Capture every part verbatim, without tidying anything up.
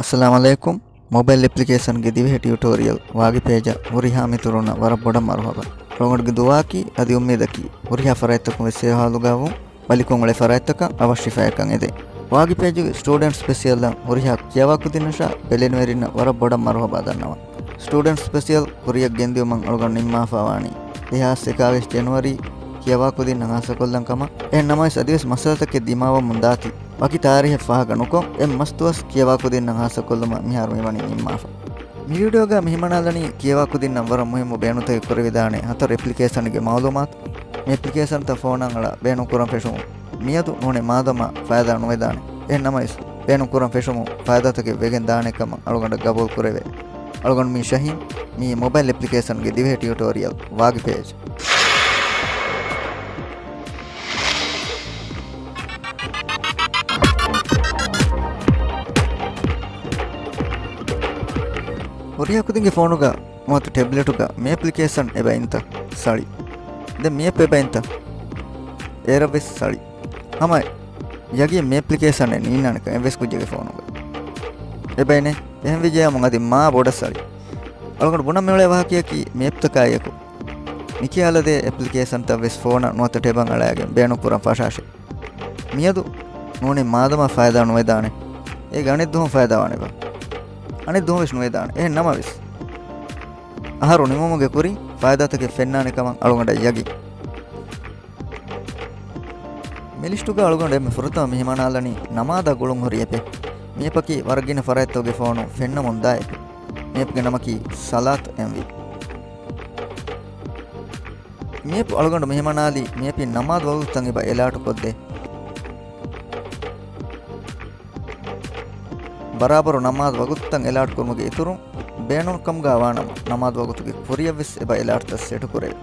އައްސަލާމު ޢަލައިކުމް. މޮބައިލް އެޕްލިކޭޝަންގެ ދިވެހި ޓިއުޓޯރިއަލް ވާގި ޕޭޖަށް ހުރިހާ މިތުރުންނަށް ވަރަށް ބޮޑަށް މަރުޙަބާ. ރޮނގަޑުގެ ދުޢާއަކީ އަދި އުއްމީދަކީ ހުރިހާ ފަރާތްތަކުން ވެސް ހޭހާލުގަ ވުން، ބަލިކޮށް އުޅޭ ފަރާތްތަކަށް އަވަށް ޝިފާއަކަށް އެދެން. ވާގި ޕޭޖުގެ ސްޓޫޑެންޓް ސްޕެޝަލްއަށް ހުރިހާ ކިޔަވާ ކުދިންނަށާ ބެލެނިވެރިންނަށް ވަރަށް ބޮޑަށް މަރުޙަބާ ދަންނަވަން. ސްޓޫޑެންޓް ސްޕެޝަލް ކުރިއަށް ގެންދިއުމަށް އަޅުގަނޑު ނިންމާފާވާނީ ދެހާސް އެކާވީސް ޖެނުއަރީ ކިޔަވާ ކުދިންނަށް ހާއްސަކޮށްލަން ކަމަށް. އެހެން ނަމަވެސް، އަދިވެސް މައްސަލަތަކެއް ދިމާވަމުން ދާތީ، ވަކި ތާރީހެއް ފާހަގަ ނުކޮށް، އެ މަސްދުވަސް ކިޔަވާ ކުދިންނަށް ހާއްސަކޮށްލުމަށް މިހާރު މިވަނީ ނިންމާފަ. މި ވީޑިއޯގަ މި ހިމަނާލަނީ ކިޔަވާ ކުދިންނަށް ވަރަށް މުހިއްމު ބޭނުންތަކެއް ކުރެވިދާނެ ހަތަރު އެޕްލިކޭޝަންގެ މައުލޫމާތު. މި އެޕްލިކޭޝަންތައް ފޯނަށް އަޅާ ބޭނުންކުރަން ފެށުމުން މިއަދު ނޫނީ މާދަމާ ފައިދާ ނުވެދާނެ. އެހެން ނަމަވެސް، ބޭނުންކުރަން ފެށުމުން ފައިދާތަކެއް ވެގެން ދާނެ ކަމަށް އަޅުގަނޑަށް ގަބޫލު ކުރެވޭ. އަޅުގަނޑު މީ ޝަހީމް، މީ މޮބައިލް އެޕްލިކޭޝަންގެ ދިވެހި ޓިއުޓޯރިއަލް ވާގި ޕޭޖް. ހުރިހާ ކުދިންގެ ފޯނުގަ ނުވަތަ ޓެބްލެޓުގަ މި އެޕްލިކޭޝަން އެބަ އިންތަ؟ ސަޅި. ދެން މި އެޕް އެބަ އިންތަ؟ އޭރަށްވެސް ސަޅި. ހަމަ ޔަގީން މި އެޕްލިކޭޝަން އެއް ނީންނާނެކަން އެއްވެސް ކުއްޖެއްގެ ފޯނުގަ އެބައިނެ. އެހެންވެއްޖެޔާމު އަދި މާ ބޮޑަށް ސަޅި. އަޅުގަނޑު ބުނަން މިއުޅޭ ވާހަކަޔަކީ މި އެޕްތަކާއިއެކު މި ކިޔާލަދޭ އެޕްލިކޭޝަންތައް ވެސް ފޯނަށް ނުވަތަ ޓެބަށް އަޅައިގެން ބޭނުންކުރަން ފަށާށޭ. މިއަދު ނޫނީ މާދަމާ ފައިދާ ނުވެދާނެ. އޭގެ އަނެއް ދުވަހުން ފައިދާވާނެބާ؟ އަނެއް ދުވަހުން ވެސް ނުވެދާނެ. އެހެން ނަމަވެސް، އަހަރު ނިމުމުގެ ކުރިން ފައިދާތަކެއް ފެންނާނެ ކަމަށް އަޅުގަނޑަށް ޔަގީން. މި ލިސްޓުގަ އަޅުގަނޑު އެންމެ ފުރަތަމަ މި ހިމަނާލަނީ ނަމާދާ ގުޅުން ހުރި އެޕެއް. މި އެޕަކީ ވަރަށް ގިނަ ފަރާތްތަކުގެ ފޯނު ފެންނަމުން ދާ އެޕެއް. މި އެޕްގެ ނަމަކީ ސަލާތު އެމްވީ. މި އެޕް އަޅުގަނޑު މި ހިމަނާލީ މި އެޕިން ނަމާދު ވަގުތުތައް އެބަ އެލާޓު ކޮށްދޭ. ބަރާބަރު ނަމާދު ވަގުތުތައް އެލާޓު ކުރުމުގެ އިތުރުން، ބޭނުންކަމުގަ ވާނަމަ، ނަމާދު ވަގުތުގެ ކުރިއަށްވެސް އެބަ އެލާޓްތައް ސެޓު ކުރެވޭ.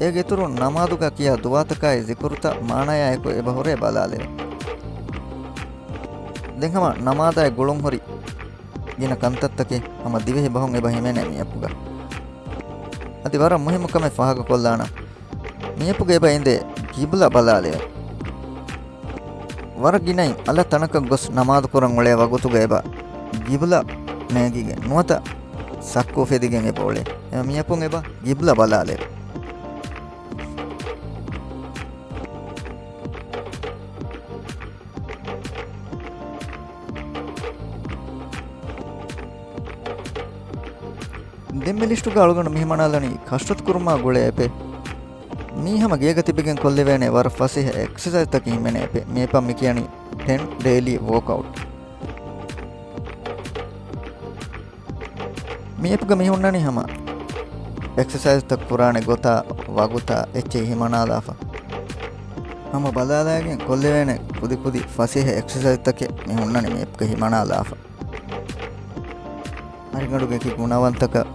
އޭގެ އިތުރުން ނަމާދުގަ ކިޔާ ދުޢާތަކާއި ޒިކުރުތައް މާނަޔާއެކު އެބަ ހުރޭ ބަލާލެވޭ. ދެން ހަމަ ނަމާދާއި ގުޅުން ހުރި ގިނަ ކަންތައްތަކެއް ހަމަ ދިވެހި ބަހުން އެބަ ހިމެނޭ މި އެޕްގަ. އަދި ވަރަށް މުހިއްމު ކަމެއް ފާހަގަކޮށްލާނަން. މި އެޕްގަ އެބަ އިނދޭ ގިބްލަ ބަލާލެވޭ. ވަރަށް ގިނައިން އަލަށް ތަނަކަށް ގޮސް ނަމާދު ކުރަން އުޅޭ ވަގުތުގަ އެބަ ގިބްލަ ނޭނގިގެން ނުވަތަ ސައްކު އުފެދިގެން އެބަ އުޅޭ. އެމަ މި އެޕުން އެބަ ގިބްލަ ބަލާލެވޭ. ދެން މި ލިސްޓުގަ އަޅުގަނޑު މި ހިމަނާލަނީ ކަސްރަތު ކުރުމާ ގުޅޭ އެޕެއް. މީ ހަމަ ގޭގަ ތިބެގެން ކޮށްލެވޭނެ ވަރަށް ފަސޭހަ އެކްސަސައިޒްތަކެއް ހިމެނޭ އެޕެއް. މި އެޕަށް މި ކިޔަނީ ޓެން ޑެއިލީ ވޯކްއައުޓް. މި އެޕްގަ މި ހުންނަނީ ހަމަ އެކްސަސައިޒްތައް ކުރާނެ ގޮތާ ވަގުތާ އެއްޗެހި ހިމަނާލާފަ. ހަމަ ބަލާލައިގެން ކޮށްލެވޭނެ ކުދި ކުދި ފަސޭހަ އެކްސަސައިޒްތަކެއް މި ހުންނަނީ މި އެޕްގަ ހިމަނާލާފަ. ހަރިގަނޑުގެ އެކި ގުނަވަންތަކަށް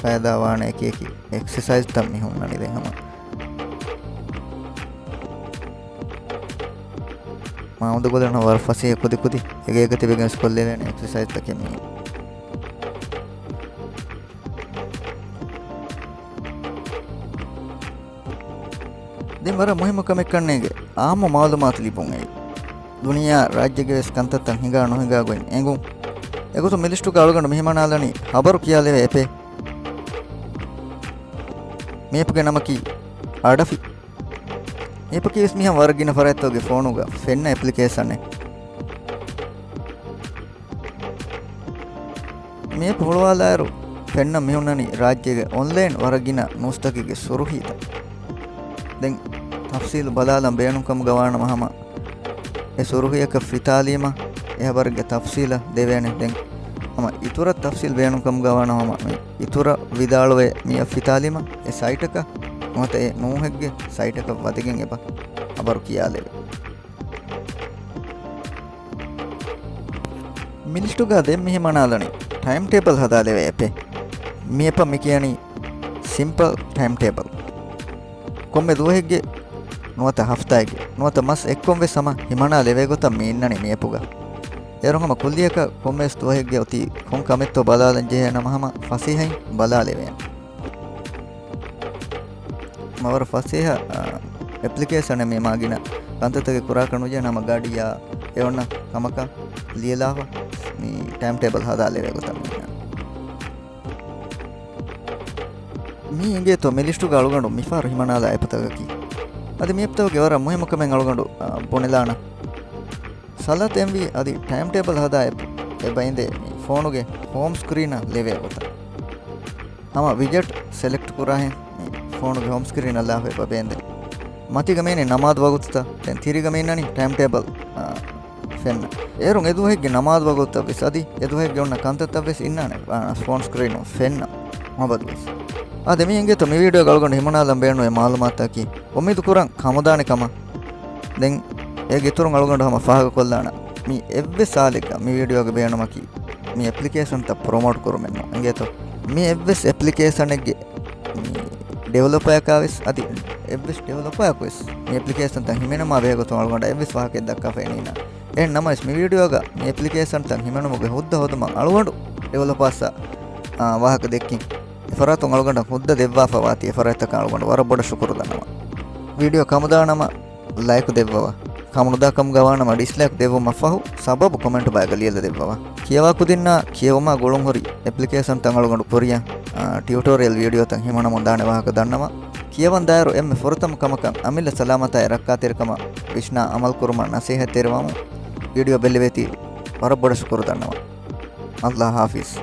ފައިދާވާނެ އެކި އެކި އެކްސަސައިޒްތައް މި ހުންނަނީ ދެން ހަމަ. މާ އުނދަގުލަން ވަރަށް ފަސޭހަ ކުދި ކުދި އެގޭގަ ތިބެގެން ވެސް ކޮށްލެވޭނެ އެކްސަސައިޒްތަކެއް މީ. ދެން ވަރަށް މުހިއްމު ކަމެއް ކަންނޭނގެ އާއްމު މައުލޫމާތު ލިބުން އެއީ. ދުނިޔެއާ ރާއްޖޭގެ ވެސް ކަންތައްތައް ހިނގާ ނުހިނގާ ގޮތް އެނގުން. އެގޮތުން މި ލިސްޓުގަ އަޅުގަނޑު މި ހިމަނާލަނީ ހަބަރު ކިޔާލެވޭ އެޕެއް. މި އެޕްގެ ނަމަކީ އަޑަފި. މި އެޕަކީ ވެސް މިހާ ވަރަށް ގިނަ ފަރާތްތަކުގެ ފޯނުގަ ފެންނަ އެޕްލިކޭޝަނެއް. މި އެޕް ހުޅުވާލާއިރު ފެންނަ މިހުންނަނީ ރާއްޖޭގެ އޮންލައިން ވަރަށް ގިނަ ނޫސްތަކެއްގެ ސުރުހީތައް. ދެން ތަފްސީލު ބަލާލަން ބޭނުންކަމުގަ ވާނަމަ ހަމަ އެ ސުރުހީއަކަށް ފިތާލީމަ އެ ހަބަރެއްގެ ތަފްސީލަށް ދެވޭނެ. ދެން ހަމަ އިތުރަށް ތަފްސީލް ބޭނުންކަމުގަ ވާނަމަ ހަމަ މި އިތުރަށް ވިދާޅުވޭ މިއަށް ފިތާލީމަ އެ ސައިޓަކަށް ނުވަތަ އެ ނޫހެއްގެ ސައިޓަކަށް ވަދެގެން އެބަ ހަބަރު ކިޔާލެވޭ. މި ލިސްޓުގަ ދެން މި ހިމަނާލަނީ ޓައިމް ޓޭބަލް ހަދާލެވޭ އެޕެއް. މި އެޕަށް މި ކިޔަނީ ސިމްޕަލް ޓައިމް ޓޭބަލް. ކޮންމެ ދުވަހެއްގެ ނުވަތަ ހަފްތާއެއްގެ ނުވަތަ މަސް އެއްކޮން ވެސް ހަމަ ހިމަނާލެވޭ ގޮތަށް މި އިންނަނީ މި އެޕުގަ. އޭރުން ހަމަ ކުއްލިއަކަށް ކޮންމެވެސް ދުވަހެއްގެ އޮތީ ކޮން ކަމެއްތޯ ބަލާލަން ޖެހޭ ނަމަ ހަމަ ފަސޭހައިން ބަލާލެވޭނެ. ހަމަ ވަރަށް ފަސޭހަ، އާ، އެޕްލިކޭޝަނެއް މި މާ ގިނަ ކަންތައްތަކެއް ކުރާކަށް ނުޖެހޭ ހަމަ ގަޑިއާ އެ އޮންނަ ކަމަކަށް ލިޔެލާފަ މި ޓައިމް ޓޭބަލް ހަދާލެވޭ ގޮތަށް މި އިންނަނީ. މީ އިނގޭތޯ މި ލިސްޓުގަ އަޅުގަނޑު މިފަހަރު ހިމަނާލާ އެޕުތަކަކީ. އަދި މި އެޕްތަކުގެ ވަރަށް މުހިއްމު ކަމެއް އަޅުގަނޑު، އާ، ބުނެލާނަން. ސަލާތު އެމްވީ އަދި ޓައިމް ޓޭބަލް ހަދާ އެޕް އެބައިނދޭ މި ފޯނުގެ ހޯމް ސްކްރީނަށް ލެވޭ ގޮތަށް. ހަމަ ވިޖެޓް ސެލެކްޓް ކުރާހެން މި ފޯނުގެ ހޯމް ސްކްރީނަށް ލާފަ އެބަ ބޭންދެ. މަތީގަ މީނީ ނަމާދު ވަގުތުތައް، ދެން ތިރީގަ މީންނަނީ ޓައިމް ޓޭބަލް، އާ، ފެންނަ. އޭރުން އެދުވަހެއްގެ ނަމާދު ވަގުތުތައް ވެސް އަދި އެދުވަހެއްގެ އޮންނަ ކަންތައްތައް ވެސް އިންނާނެ، އާ، ފޯން ސްކްރީނުން ފެންނަ މަބަދު ވެސް. އާދެ، މި އިނގޭތޯ މި ވީޑިއޯގަ އަޅުގަނޑު ހިމަނާލަން ބޭނުންވޭ މާލޫމާތަކީ. އުއްމީދު ކުރަން ކަމުދާނެ ކަމަށް. ދެން އޭގެ އިތުރުން އަޅުގަނޑު ހަމަ ފާހަގަކޮށްލާނަން. މި އެއްވެސް ސާލެއްގަ މި ވީޑިއޯގެ ބޭނުމަކީ މި އެޕްލިކޭޝަންތައް ޕްރޮމޯޓް ކުރުމެއް ނޫން. އިނގޭތޯ މި އެއްވެސް އެޕްލިކޭޝަނެއްގެ މި ޑިވެލޮޕަރަކާ ވެސް އަދި އެއްވެސް ޑިވެލޮޕަރަކު ވެސް މި އެޕްލިކޭޝަންތައް ހިމެނުމާ ބެހޭގޮތުން އަޅުގަނޑަށް އެއްވެސް ވާހަކައެއް ދައްކާފައެއް ނީނާ. އެހެން ނަމަވެސް މި ވީޑިއޯގަ މި އެޕްލިކޭޝަންތައް ހިމެނުމުގެ ހުއްދަ ހޯދުމަށް އަޅުގަނޑު ޑިވެލޮޕާސްއަށް، އާ، ވާހަކަ ދެއްކިން އެފަރާތުން އަޅުގަނޑަށް ހުއްދަ ދެއްވާފަ ވާތީ އެފަރާތްތަކަށް އަޅުގަނޑު ވަރަށް ބޮޑަށް ޝުކުރު ދަންނަވަން. ވީޑިއޯ ކަމުދާނަމަ ލައިކު ދެއްވަވާ. ކަމުނުދާ ކަމުގަ ވާނަމަ ޑިސްލައިކް ދެއްވުމަށްފަހު ސަބަބު ކޮމެންޓް ބައިގަ ލިޔެލަ ދެއްވަވާ. ކިޔަވާ ކުދިންނާ ކިޔެވުމާ ގުޅުންހުރި އެޕްލިކޭޝަންތައް އަޅުގަނޑު ކުރިއަށް، އާ، ޓިއުޓޯރިއަލް ވީޑިއޯތައް ހިމަނަމުން ދާނެ ވާހަކަ ދަންނަވާ. ކިޔަވަން ދާއިރު އެންމެ ފުރަތަމަ ކަމަކަށް އަމިއްލަ ސަލާމަތާއި ރައްކާތެރިކަމަށް ވިސްނާ އަމަލުކުރުމަށް ނަސޭހަތްތެރިވަމުން. ވީޑިއޯ ބެއްލެވޭތީ ވަރަށް ބޮޑަށް ޝުކުރު ދަންނަވަން. އައްލާ ހާފިޒް.